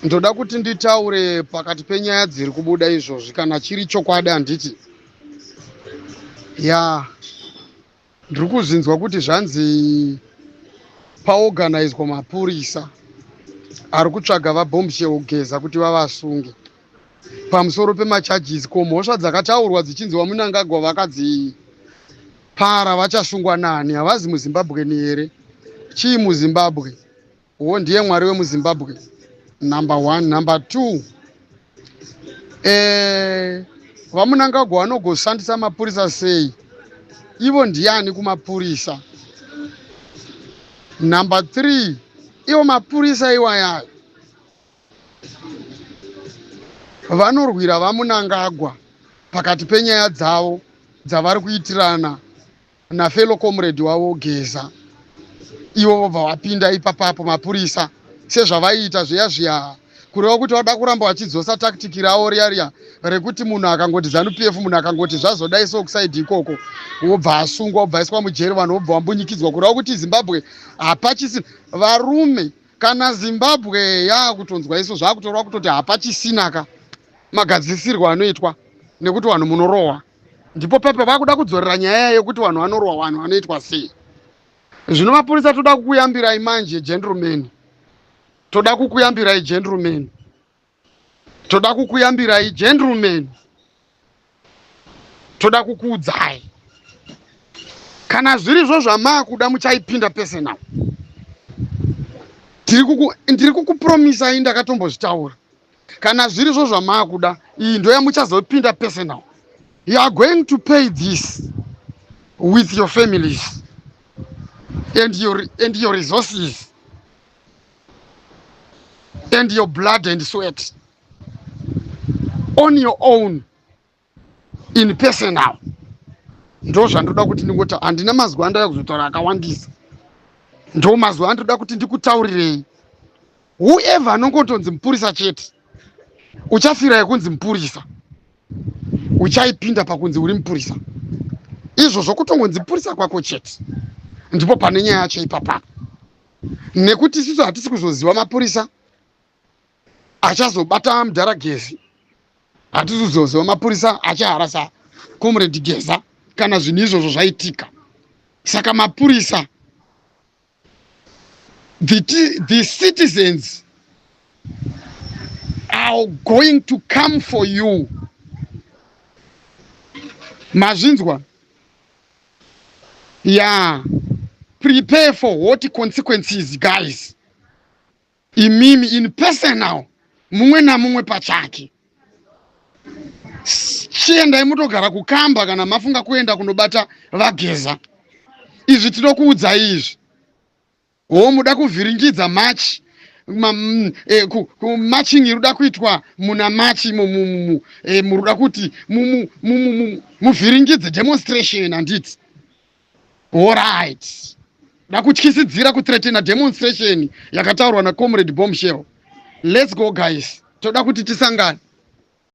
Ndoda kuti nditaure pakati penyaya dziri kubuda izvozvi kana chiri chokwadi handiti. Ya, ndiri kuzvinzwa kuti zvanzi paorganizwa mapurisa ari kutsvaga vaBombshell Geza kuti vavasunge pamusoro pemacharges. Ko mhosva dzakataurwa dzichinzi vaMnangagwa vakadzipara vachasungwa nani? Havazi muZimbabweni here? Chii muZimbabwe? Wo ndiye Mwari wemuZimbabwe. Number one. Number two, vaMnangagwa vanogoshandisa mapurisa sei? Ivo ndiani kumapurisa? Number three, ivo mapurisa iwayayo vanorwira vaMnangagwa pakati penyaya dzavo dzavari kuitirana nafellow comrade wavo Geza. Ivo vobva vapinda ipapapo mapurisa sezvavaiita zviya zviya, kureva kuti vada kuramba vachidzosa tactic ravo riya riya rekuti munhu akangoti ZANU PF, munhu akangoti zvazodai so kuside ikoko, wobva asungwa, wobva aiswa mujeri, vanhu vobva vambunyikidzwa. Kureva kuti Zimbabwe hapachisina varume. Kana Zimbabwe yaakutonzwa iso, zvakutoreva kutoti hapachisinaka magadzisirwo anoitwa nekuti vanhu munorohwa. Ndipo pepe vakuda kudzorera nyaya yekuti vanhu vanorohwa, vanhu vanoitwa sei. Zvino mapurisa, toda kukuyambirai manje, gentlemen, toda kukuyambirai, gentlemen, toda kukuyambirai, gentlemen, toda kukuudzai, kana zvirizvo zvamaakuda, muchaipinda personal. Ndiri kukupromisai, ndakatombozvitaura. Kana zvirizvo zvamaakuda, iyi ndo yamuchazopinda personal. You are going to pay this with your families and your resources and your blood and sweat on your own in personal. Ndo zvandoda kuti ndingota. Handina mazwi andaya kuzotaura akawandisa. Ndo mazwi andoda kuti ndikutaurirei. Whoever anongotonzi mupurisa chete, uchafira yekunzi mupurisa, uchaipinda pakunzi uri mupurisa. Izvozvo kutongonzi mupurisa kwako chete, ndipo pane nyaya yacho ipapapo, nekuti isusu hatisi kuzoziva mapurisa achazobata mudhara Geza. Hatisi kuzoziva mapurisa achaharasa Comrade Geza kana zvinhu izvozvo zvaitika. Saka mapurisa, the citizens are going to come for you. Mazvinzwa? Yeah, prepare for what consequences, guys. Imimi in personal, mumwe namumwe pachake, chiendai mutogara kukamba kana mafunga kuenda kunobata vaGeza. Izvi tinokuudzai izvi. Ho, muda kuvhiringidza march, marching iri kuda kuitwa muna March. Muri kuda kuti muvhiringidze demonstration, handiti? Alright, da kutyisidzira, kuthreatena demonstration yakataurwa naComrade Bombshell. Let's go, guys. Toda kuti tisangane.